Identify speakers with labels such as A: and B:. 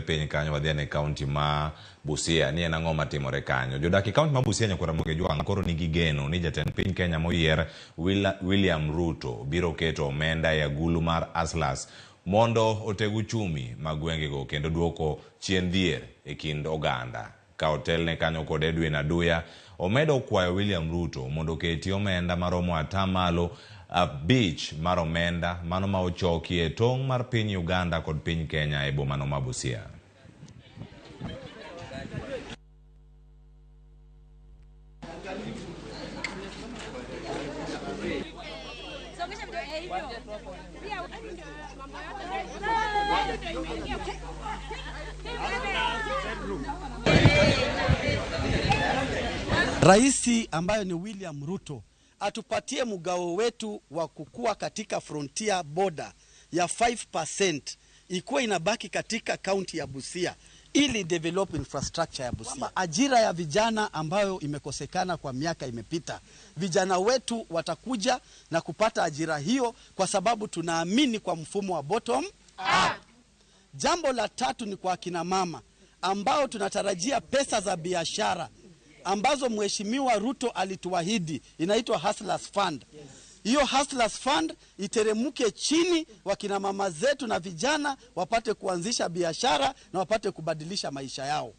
A: Piny kanyo wadhi ane kaunti ma Busia ni en ang'o matimore kanyo. Jodak e kaunti ma Busia Nyakwar Ramogi Ojwang' koro nigi geno ni jatend piny Kenya moyier William Ruto biro keto omenda e agulu mar Hustlers mondo oteg uchumi ma gwengego kendo duoko chien dhier e kind oganda. Ka otelne kanyo kod Edwin Aduya, omedo kwayo William Ruto mondo oketi omenda maromo 5% mar omenda mano ma ochoki e tong' mar piny Uganda kod piny Kenya e bomano ma Busia.
B: Raisi ambayo ni William Ruto atupatie mgao wetu wa kukua katika frontier border ya 5% ikuwe inabaki katika kaunti ya Busia ili develop infrastructure ya Busia. Ajira ya vijana ambayo imekosekana kwa miaka imepita, vijana wetu watakuja na kupata ajira hiyo kwa sababu tunaamini kwa mfumo wa bottom up. Jambo la tatu ni kwa akina mama ambao tunatarajia pesa za biashara ambazo Mheshimiwa Ruto alituahidi, inaitwa Hustlers Fund. Hiyo Hustlers Fund iteremke chini, wakina mama zetu na vijana wapate kuanzisha biashara na wapate kubadilisha maisha yao.